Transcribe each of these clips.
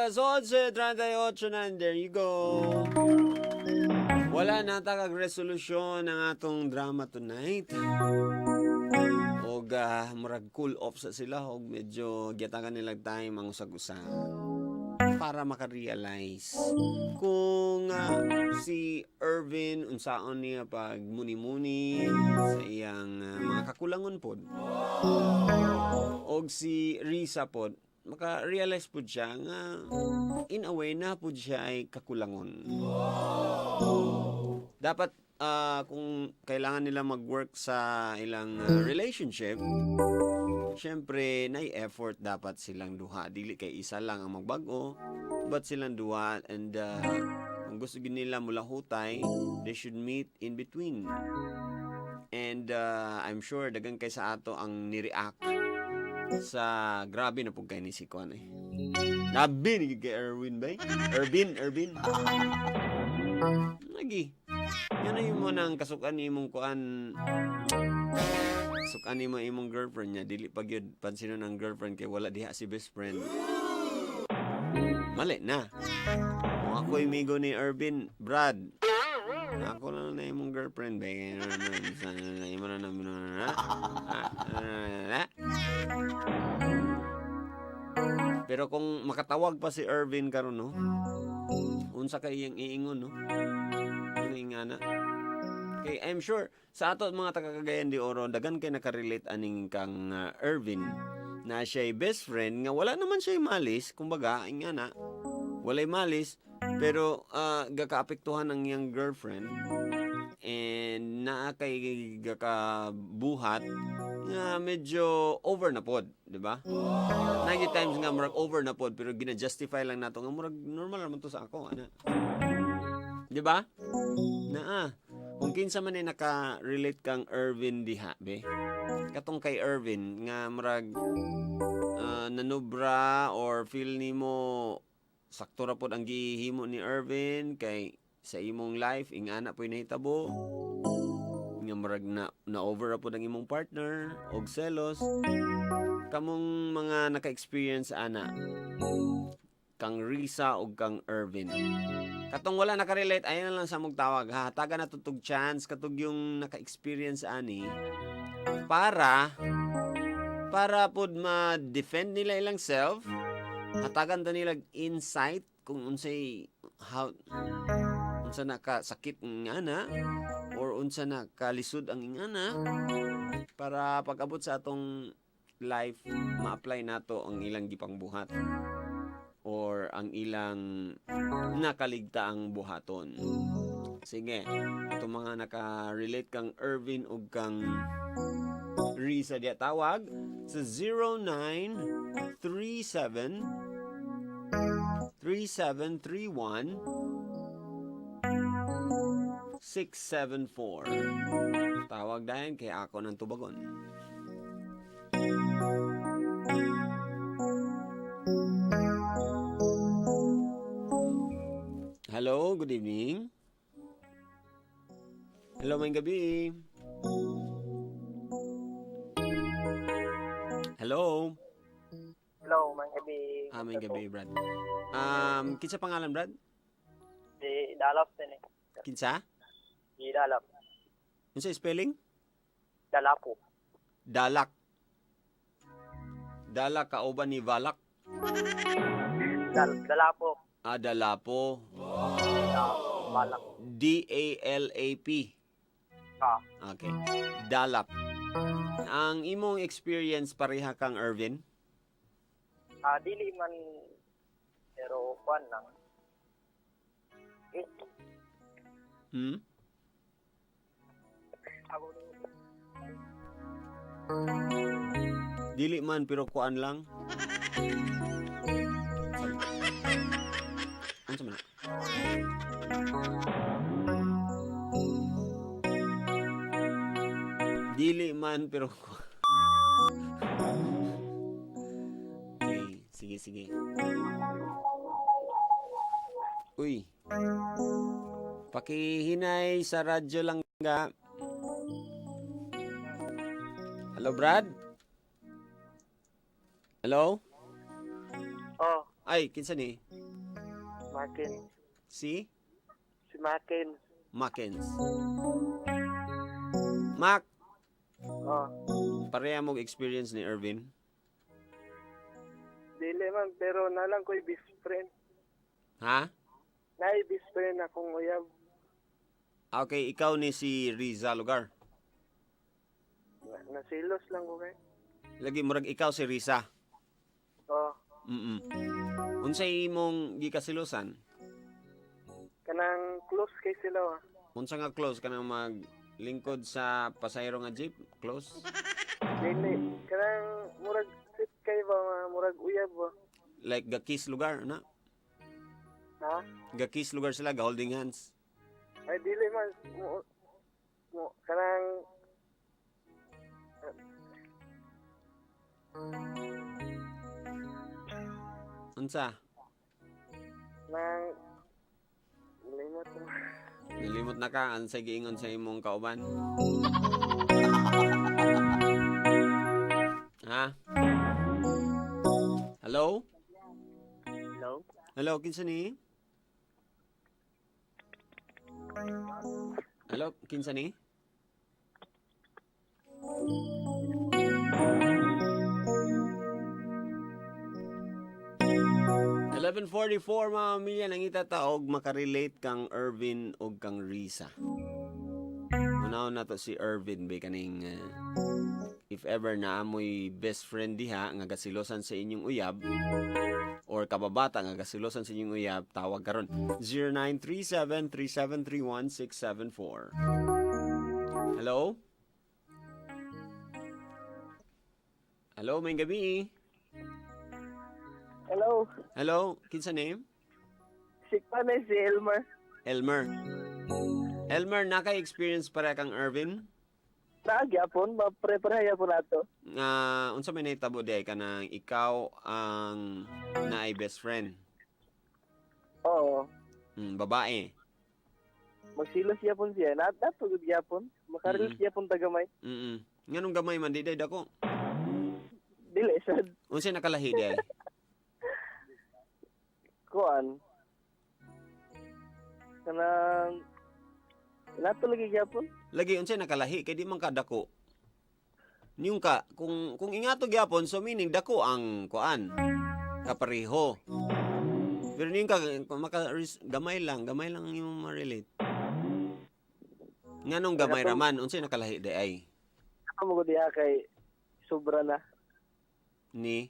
Alas 11:38 na, and there you go. Wala na ta kag resolusyon ang atong drama tonight. Og murag cool off sa sila og medyo giyatagan nila time ang usag-usa para maka-realize kung si Irvin, unsaon niya pag muni-muni sa iyang mga kakulangon pod. Og si Risa pod, maka-realize pod siya nga in a way na pod siya ay kakulangon. Dapat kung kailangan nila mag-work sa ilang relationship, syempre nay effort dapat silang duha. Dili kay isa lang ang magbag-o, but silang duha, and kung gusto gyud nila mulahutay, they should meet in between. And I'm sure daghan kay sa ato ang ni-react sa grabe na pud kay ni si Kuan eh. Grabe ni kay Erwin ba? Ervin, Ervin. Lagi. Yan na yung mo nang kasukan ni imong kuan. Kasukan nimo imong girlfriend niya, dili pa gyud pansinon ang girlfriend kay wala diha si best friend. Mali na. Kung ako amigo ni Ervin, Brad, ako lang na imong girlfriend ba? Imo na na na. Pero kung makatawag pa si Ervin karon, no? Unsa kay iyang iingon, no? Ano ingana? Kay I'm sure sa ato mga taga Cagayan de Oro, daghan kay nakarelate aning kang Ervin na siya best friend nga wala naman siya malis, kumbaga ingana, walay malis pero gakaapektuhan ang iyang girlfriend and naa kay gakabuhat nga medyo over na pod, di ba? Nagi times nga murag over na pod pero gina-justify lang nato nga murag normal naman to sa ako ana. Di ba? Naa. Kung kinsa man ay naka-relate kang Ervin diha be. Katong kay Ervin nga murag nanubra or feel nimo sakto ra pod ang gihimo ni Ervin kay sa imong life ingana po'y nahitabo nga murag na over ra pod ang imong partner og selos. Kamong mga naka-experience ana kang Risa og kang Ervin, katong wala nakarelate, ayan na lang sa mong tawag ha, taga na tutug chance katog yung naka-experience ani para pod ma-defend nila ilang self, hatagan ta nila insight kung unsay how unsa na ka sakit ang ingana or unsa na kalisod ang ingana para pag-abot sa atong life ma-apply nato ang ilang gipangbuhat or ang ilang nakaligtaang buhaton. Sige, itong mga naka-relate kang Ervin ug kang Risa diya, tawag sa 0937 3731 674. Tawag dayon kay ako ng tubagon. Hello, good evening. Hello, may gabi. Hello. Hello, may gabi. Ah, may gabi, Brad. Kinsa pangalan, Brad? Di Dalap din eh. Kinsa? Di Dalap. Unsa spelling? Dalapo. Dalak. Dalak kauban ni Valak. Dalapo. Ah, Dalapo. Balak. D-A-L-A-P. Ah. Okay. Dalap. Ang imong experience pareha kang Ervin? Ah, dili man pero kuan lang. Eh, Ako Dili man pero kuan lang. Unsa man na? Dili man pero okay, sige sige. Uy. Pakihinay sa radyo lang ga. Hello, Brad? Hello? Oh, Ay, kinsa ni? Makin. Si Si Makin. Makens. Mac, Oh, pareha mong experience ni Irvin. Dili man, pero nalang ko'y best friend. Ha? Naay best friend akong uyab. Okay, ikaw ni si Riza lugar. Nasilos lang ko kay. Lagi murag ikaw si Riza. Oh, Unsay imong gikasilusan? Kanang close kay sila ah. Unsa nga close kanang maglingkod sa pasahero nga jeep? Close? Dili, kanang murag sit kay ba, nga murag uyab ba. Like ga-kiss lugar na? Ha? Ga-kiss lugar sila, ga holding hands. Ay, dili man mo kanang Unsa? Nang limot mo. Nalimot na ka unsay giingon sa imong kauban? Ha? Hello? Hello? Hello, kinsa ni? Hello, kinsa ni? 11:44, mga pamilya, nangita ta og makarelate kang Irvin og kang Risa. Unahon na to si Irvin ba kaning if ever na amoy best friend diha nga gasilosan sa inyong uyab or kababata nga gasilosan sa inyong uyab, tawag karon 0937-373-1674. Hello? Hello, may gabi. Hello. Hello, kinsa name? Si Panay, si Elmer. Elmer. Elmer, naka-experience para kang Irvin? Naagyapon, mapre-pre po nato. Nga unsa may nahitabo di ay kanang ikaw ang naay best friend? Oo. Babae. Magsilos yapon siya. Nato gud yapon. Makarelate yapon tagamay. Nganong gamay man di day dako? Dili sad. Unsay nakalahi di ay? Kuan. Kanang nato lagi gyapon. Lagi, unsay nakalahi kay di man ka dako? Niyong ka kung ingato gyapon, so meaning dako ang kuan kapareho. Pero niyong ka kung maka gamay lang ang imong ma-relate. Nganong gamay raman, unsay nakalahi di ay? Ako mo gud diha kay sobra na. Ni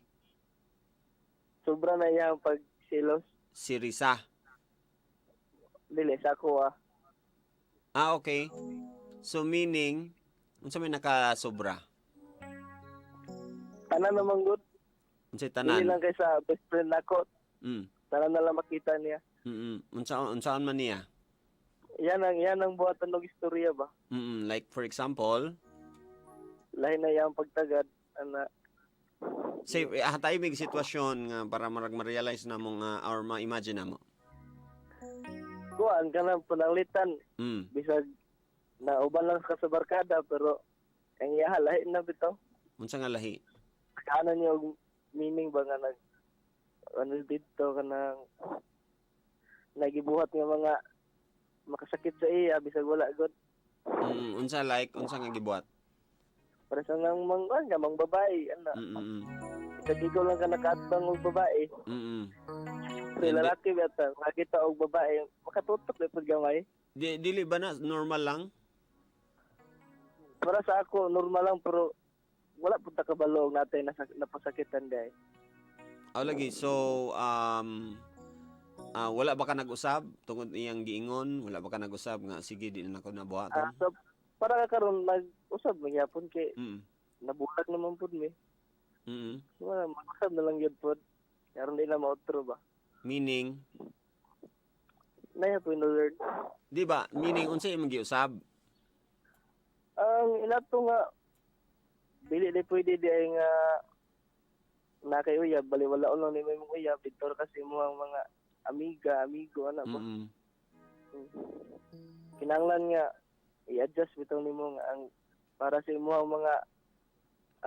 Sobra na iya ang pagsilos. si Risa. Dili sa ako ah. Ah, okay. So meaning, unsa may nakasobra? Tanan naman gud. Unsay Dili tanan? lang kay sa best friend nako. Tanan na lang makita niya. Unsaan man niya? Yan ang buhatan og istorya ba. Like for example, Lahi na iya ang pagtagad ana. Say hatay mig sitwasyon nga para marag ma-realize na mo nga or ma-imagine na mo. Kuan kanang pananglitan bisag nauban lang ka sa barkada, pero ang iya lahi na bitaw. Unsa nga lahi? Kaano niya og meaning ba nga nag ano dito kanang nagibuhat nga mga makasakit sa iya bisag wala god. Unsa like unsa nga gibuhat? Para sa nang mang nga mang babae ana. Bisag ikaw lang ka nakaatbang og babae. Pero lalaki bata makita og babae makatutok na pud gamay. Di, dili ba na normal lang? Para sa ako normal lang, pero wala pud ta kabalo og natay napasakitan day. Aw lagi, so wala ba ka nag-usab tungod iyang giingon? Wala ba ka nag-usab nga sige, di na nako nabuhaton? Ah, so para ka karon nag-usab man gyapon kay nabuhat naman pud mi. Wala, mag-usab na lang gyud pud. Karon di na maotro ba. Meaning, Naya po learn. di ba? Meaning unsa imong giusab? Ang inato nga dili di pwede di ay nga na kay uyab, baliwala lang ni imong uyab dito kasi mo ang mga amiga, amigo ana ba. Kinahanglan nga i-adjust bitaw nimo nga ang para sa imo ang mga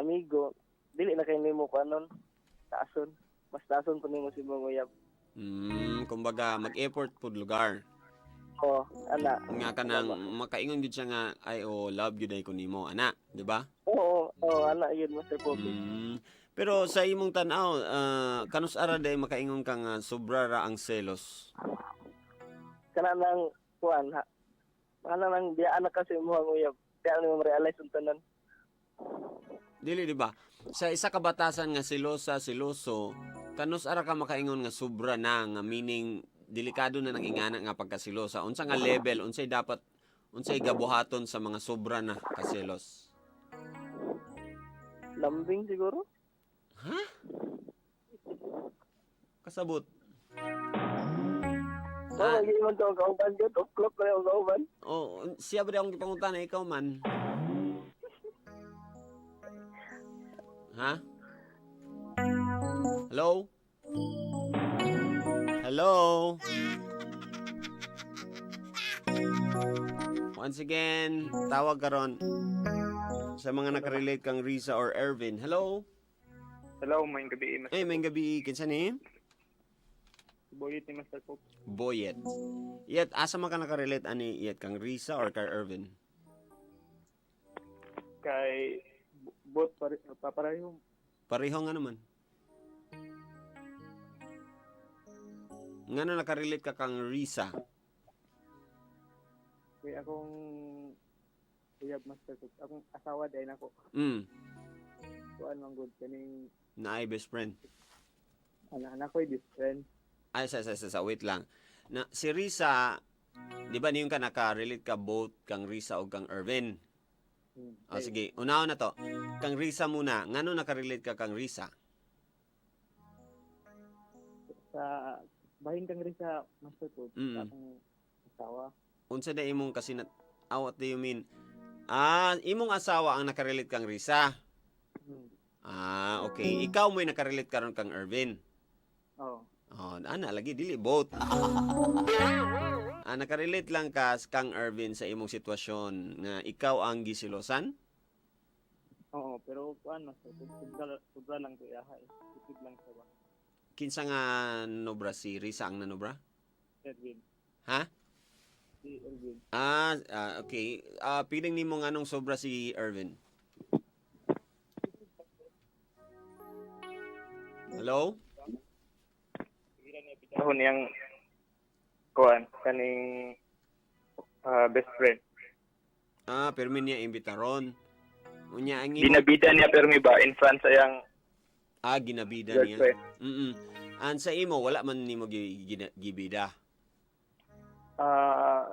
amigo dili na kay nimo kanon taason, mas taason pa nimo si imong uyab. Kumbaga mag-effort pud lugar. Oh, ana. Nga kanang makaingon gyud siya nga ay, oh, love gyud ay ko nimo ana, di ba? Oo, ana yun, Master Pogi. Pero sa imong tan-aw, kanus ara day makaingon ka nga sobra ra ang selos? Kana nang kuan ha. Kana nang biyaan na kasi mo ang uyab. Kaya mo realize ang tanan. Dili, di ba? Sa isa ka batasan nga selosa, seloso, kanus ara ka makaingon nga sobra na, nga meaning delikado na nang ingana nga pagkasilosa? Unsa nga level, unsay dapat, unsay gabuhaton sa mga sobra na kaselos? Lambing siguro. Ha? Kasabot. Oh, Ah. lagi man to ang kauban gyud, o'clock na yung kauban. Oh, siya ba di akong gipangutana, ikaw man? Ha? Hello? Hello? Once again, tawag karon sa mga nakarelate kang Risa or Ervin. Hello? Hello, maayong gabi, Master. Ay, maayong gabi. Kinsa ni? Boyet ni Master Pope. Boyet. Yet, asa man ka nakarelate ani, Yet, kang Risa or kay Ervin? Kay bot papareho. Pareho nga naman. Ngano nakarelate ka kang Risa? Kay akong uyab, Master Pope. Akong asawa dahil ako. Kuan man gud kaning Naay best friend. Anak ko best friend. Ay, sa, wait lang. Na, si Risa, di ba niyon ka nakarelate ka both kang Risa o kang Ervin? O sige, unahon na to. Kang Risa muna. Ngano nakarelate ka kang Risa? Sa bahin kang Risa, Master Pope, sa akong asawa. Unsa na imong kasi na... Ah, what do you mean? Ah, imong asawa ang nakarelate kang Risa. Ah, okay. Ikaw mo'y nakarelate karon kang Ervin. Oh. Oh, ana lagi dili both. Ah, nakarelate lang ka kang Ervin sa imong sitwasyon nga ikaw ang gisilosan. Oo, pero kuan, Master Pope, sobra, sobra lang to iyaha eh. Tipid lang sa ba. Kinsa nga nobra, si Risa ang nanobra? Erwin. Ha? Si Erwin. Ah, okay. Ah, piling nimo nganong sobra si Ervin? Hello? Ako niyang kuan kaning best friend. Ah, pirmi niya imbitaron. Unya ang imo Ginabida niya permi ba in front sa iyang Ah, ginabida niya. girlfriend. An sa imo wala man nimo gibida. Ah,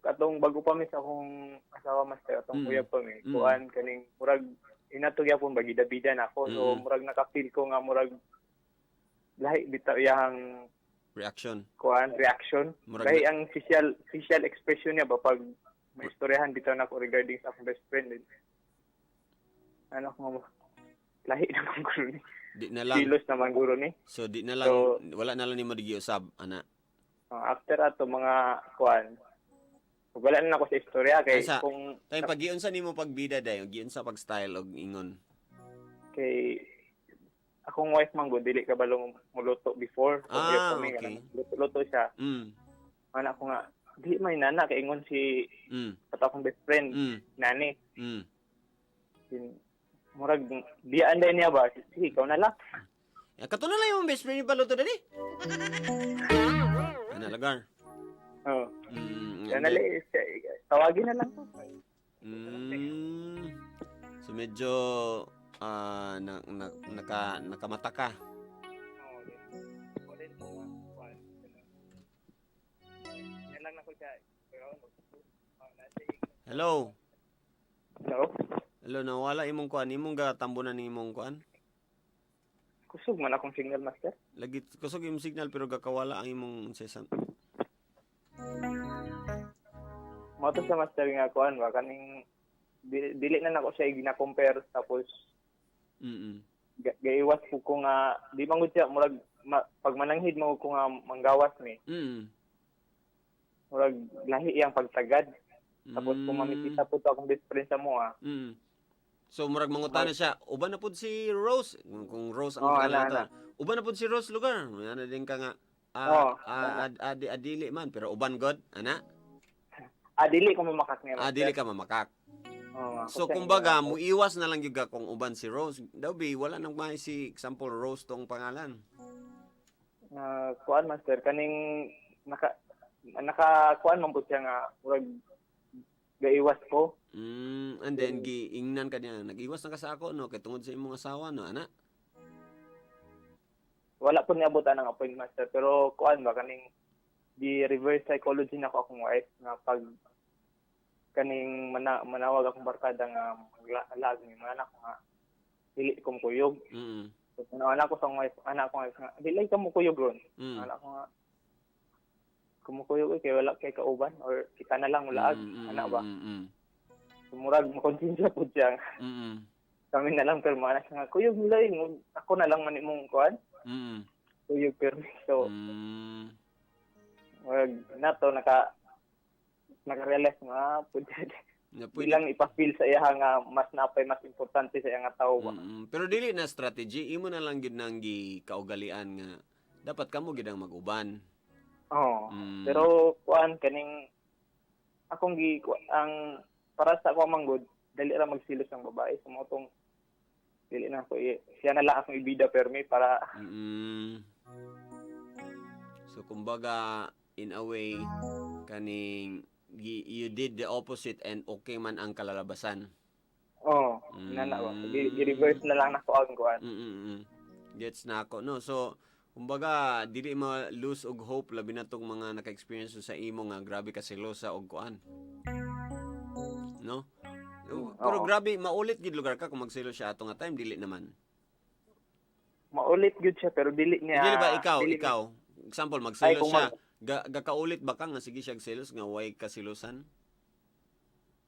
katong bago pa mi sa akong asawa, Master, atong uyab pa mi. Kuan kaning murag inato gyapon ba gidabida na ako. So murag naka-feel ko nga murag lahi bitaw iyang Reaction. kuan reaction. Murag Lahi ang facial facial expression niya ba pag may istoryahan bitaw na ako regarding sa akong best friend. Ano ko nga lahi naman guro ni. Di na lang. Silos naman guro ni. So di na lang, So, wala na lang nimo giusab ana. After ato mga kuan wala na ako sa istorya kay Asa? kung Tay pag giunsa nimo pagbida dayon, giunsa pag style og ingon? Kay akong wife man gud dili kabalo muluto before. So, uyab kami, kanang luto-luto siya. Ana ko nga di may nana kay ingon si ato akong best friend nani. Sin, murag biyaan day niya ba, sige ikaw na lang. Ya, kato na lang yung best friend ni paluto dali. Ana lagar. Oh. Yan na lang, tawagin na lang to. So medyo na, na, nakamata ka. Oo, yes. O, then, mga kuwan, ganun. Yan lang na ko siya. Pero, nasa Hello. Hello? Hello, nawala imong kuan, imong gatambonan ni imong kuan. Kusog man akong signal, Master. Lagi kusog imong signal pero gakawala ang imong unsay. Mao to sa Master nga kuan ba kaning dili na nako siya gina-compare tapos gaiwas po ko nga di man gud siya murag pag mananghid man gud ko nga manggawas ni. Murag lahi iyang pagtagad. Tapos kung mamikita po to akong best friend sa mo. So murag mangutana siya, uban na pud si Rose, kung Rose ang Oh, pangalan ana, ato. Uban na pud si Rose lugar. Ana din ka nga Oh, adili man pero uban god ana. Ah, dili ko mamakak niya, Ah, master. dili ka mamakak. Oo, ako So siya kumbaga muiwas na lang gyud ka kung uban si Rose. Daw bi wala nang may si example Rose tong pangalan. Kuan, master, kaning naka naka kuan man pud siya nga murag gaiwas ko. And then giingnan ka niya, nag-iwas na ka sa ako no kay tungod sa imong asawa no ana. Wala po niabot ang appointment, master, pero kuan ba, kaning di reverse psychology na ko akong wife nga pag kaning manawag akong barkada nga maglaag ni mga anak ko nga dili ko mokuyog. So, anak ko sa wife, anak ko nga dili ka mo kuyog ron. Anak ko nga kumukuyog eh, kay wala kay kauban or kita na lang mulaag, anak ba. So, murag makonsensya po siya. Kami na lang pero mga anak nga kuyog nila eh, ako na lang man imong kuan. Kuyog pero so murag nato naka-realize nga pwede Na pwede bilang ipa-feel sa iya nga mas napay mas importante sa iya nga tao ba. Pero dili na strategy, imo na lang gyud nang gikaugalian nga dapat kamo gyud ang mag-uban. Oo. Pero kuan kaning akong gi ang para sa ako manggod dali ra magsilos ang babae sa mo tong dili na ako siya na lang akong ibida permi para So kumbaga in a way kaning you did the opposite and okay man ang kalalabasan. Oh, na ba. Gi-reverse na lang nako ang kuan. Gets na ako no. So kumbaga dili ma lose og hope labi na tong mga naka-experience sa imo nga grabe ka selosa og kuan. No? Pero Oo. grabe maulit gid lugar ka kung magselo siya ato nga time dili naman. Maulit gyud siya pero dili niya Dili ba ikaw, dili ikaw, example magselo Ay, kung siya, gakaulit ba ka nga sige siya selos nga way kasilosan?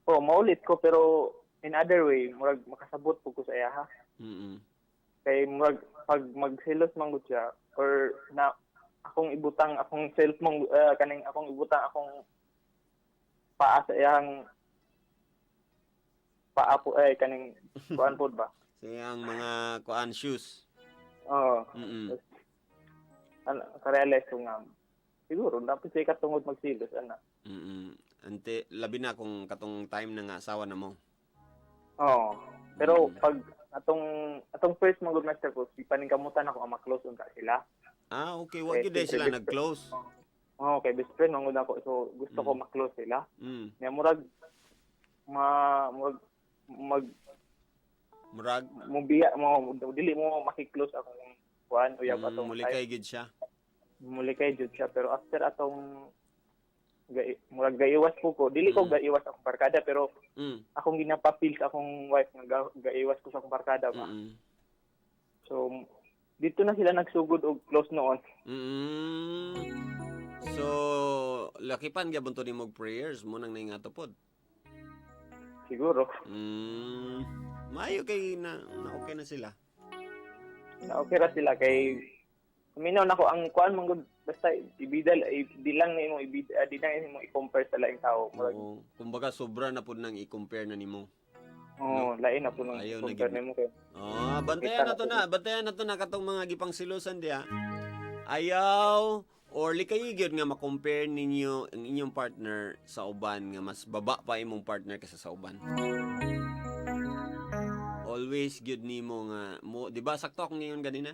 Oh, maulit ko pero in other way murag makasabot pud ko sa iya ha. Kay murag pag magselos man gud siya or na akong ibutang akong self mong kaning akong ibutang akong paa sa iyang paa po eh kaning kuan pod ba. Sa iyang mga kuan shoes. Oo. Ano, ka-realize ko nga siguro dapat siya katungod magsilos ana. Ante labi na kung katong time na nga asawa na mo. Oo. Pero pag atong atong first man gud, master, ko ipaningkamutan ako ang ma-close unta sila. Ah, okay, wa Eh, gyud day sila siyempre, nag-close. Oo, kay best friend man gud ako so gusto ko ma-close sila. Nya murag ma murag mag Murag mo biya mo dili mo maki-close akong kuan uyab atong muli time. kay gyud siya. Muli kay jud siya pero after atong murag gaiwas po ko dili ko gaiwas akong barkada pero akong ginapa-feel sa akong wife nga gaiwas ko sa akong barkada ba. So dito na sila nagsugod og close noon. So, lakipan gyapon to nimo og prayers mo nang naingato pod. Siguro. Maayo kay na okay na sila. Na okay ra sila kay minaw nako ang kuan man gud basta ibida di lang nimo ibida di lang nimo i-compare sa laing tao murag. Oo. Kumbaga sobra na pud nang i-compare na nimo. Oh, lain na po nang Ayaw na i-compare gid. nimo kay Oh, bantayan na to na, bantayan na to na katong mga gipangsilosan diha. Ayaw or likay gyud nga ma-compare ninyo ang inyong partner sa uban nga mas baba pa imong partner kaysa sa uban. Always gyud nimo nga mo, di ba sakto akong ngayon ganina?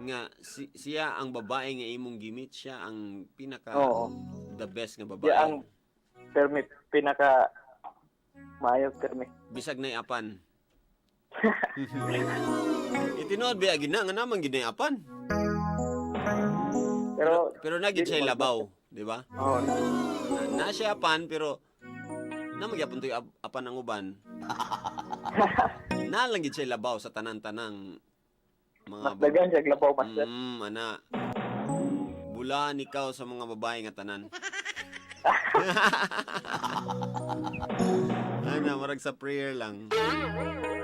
Nga siya ang babae nga imong gimit, siya ang pinaka the best nga babae. Siya ang permit pinaka maayo permit. Bisag na apan. Itinuod biya gina nga naman gid na apan. Pero Pero na gid dili siya labaw, di ba? Oo. Na siya apan pero na magyapon to'y apan ang uban. Na lang gid siya labaw sa tanan-tanang mga Mas dagan siya labaw, master. Ana. Bulaan ikaw sa mga babae nga tanan. Ana, marag sa prayer lang.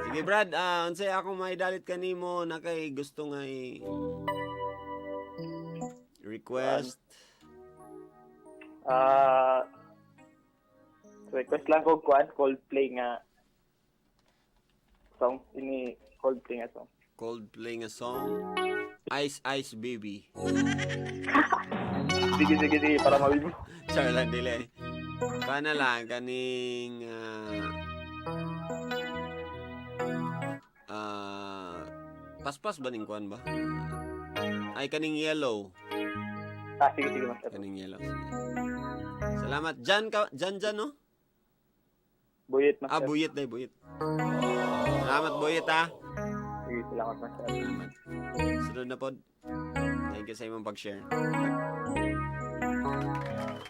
Sige Brad, unsay akong maidalit kanimo na kay gusto nga request? Ah, request lang ko kuan Coldplay nga Song ini Coldplay nga song. Coldplay nga song. Ice Ice Baby. Sige, sige, sige, para mabibo. Char lang, dili. Kana lang, kaning paspas ba ning kuan ba? Ay, kaning yellow. Ah, sige, sige, Master. Kaning yellow. Sige. Salamat. Jan, ka, Jan, Jan, no? Buyit, Master. Ah, Buyit na, Buyit. Salamat, Buyit, ah. Sige, salamat, Master. Salamat. Sunod na pod. Thank you sa imong pag-share.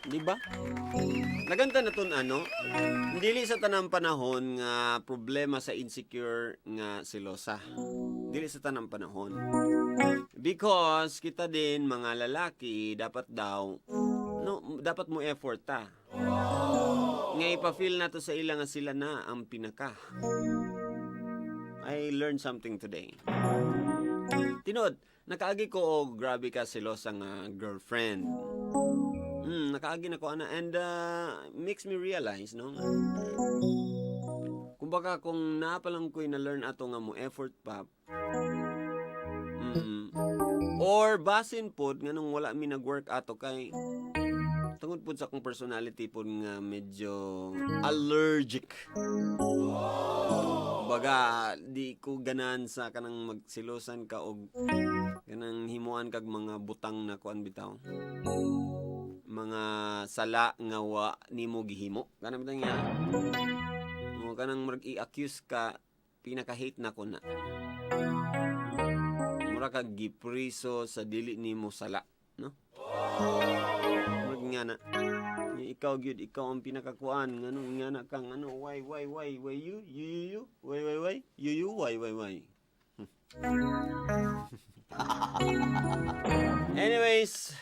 Di ba? Naganta na tun ano, dili sa tanang panahon nga problema sa insecure nga silosa. Dili sa tanang panahon. Because kita din mga lalaki dapat daw no, dapat mo effort ta. Nga ipa-feel na to sa ila nga sila na ang pinaka. I learned something today. Tinod, nakaagi ko og grabe ka selosa nga girlfriend. Nakaagi na ko ana and makes me realize no. Kumbaga kung naa pa lang ko'y na-learn ato nga mo effort pa. Or basin pod nganong wala mi nag-work ato kay tungod pod sa akong personality pod nga medyo allergic. Baga di ko ganan sa kanang magsilosan ka og kanang himuan kag mga butang na kuan bitaw. Mga sala nga wa nimo gihimo. Kanang bitang nga. Mo kanang murag i-accuse ka, pinaka-hate na ko na. Mura kag gipriso sa dili nimo sala, no? Murag nga na. Ikaw gyud, ikaw ang pinakakuan ngano nga na kang ano, why why why why you you you you why why why you you why why why. Anyways,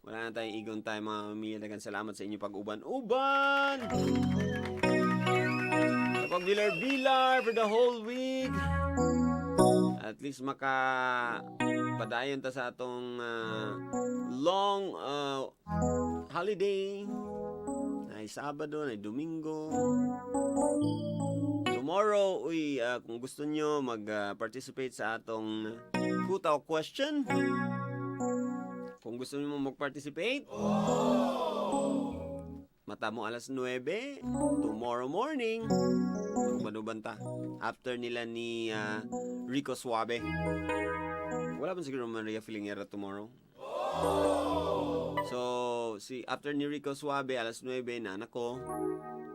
wala na tayong igon tayo mga pamilya. Daghang salamat sa inyo pag-uban-uban. Sa pagbilar-bilar for the whole week. At least maka padayon ta sa atong long holiday. Ay Sabado, ay Domingo. Tomorrow, uy, kung gusto nyo mag-participate sa atong Kutaw question. Kung gusto nyo mag-participate, mata mo alas 9 tomorrow morning. Magbanuban ta. After nila ni Rico Suave. Wala pa siguro Maria Filingera tomorrow. So, si after ni Rico Suave, alas 9 na anak ko.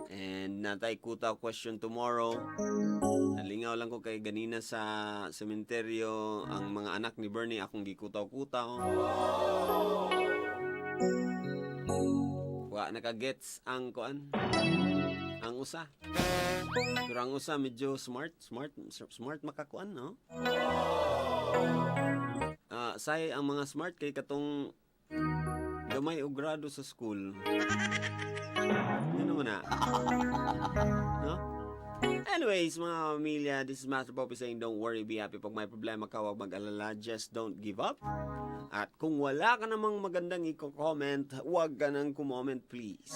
And natay Kutaw question tomorrow. Nalingaw lang ko kay ganina sa sementeryo ang mga anak ni Bernie akong gikutaw-kutaw. Wa nakagets ang kuan. Ang usa. Pero ang usa medyo smart, smart, smart makakuan, no? Say ang mga smart kay katong gamay og grado sa school. Ano naman na? No? Anyways, mga pamilya, this is Master Poppy saying don't worry, be happy. Pag may problema ka, huwag mag-alala. Just don't give up. At kung wala ka namang magandang i-comment, huwag ka nang kumoment, please.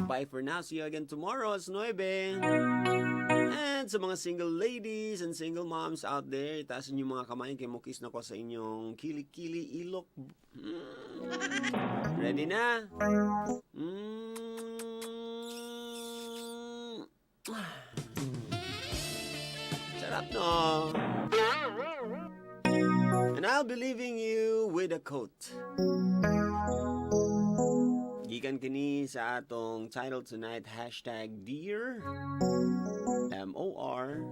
Bye for now. See you again tomorrow alas 9. And sa mga single ladies and single moms out there, itaas niyo mga kamay kay mukis na ko sa inyong kili-kili ilok. Ready na? Sarap, no? And I'll be leaving you with a quote. Gikan kini sa atong title tonight, #DearMOR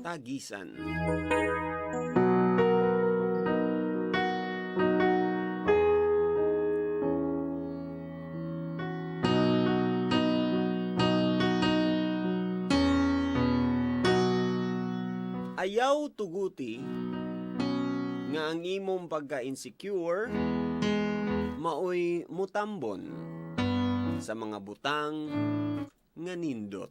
Tagisan. Ayaw tuguti nga ang imong pagka-insecure maoy mutambon sa mga butang nga nindot.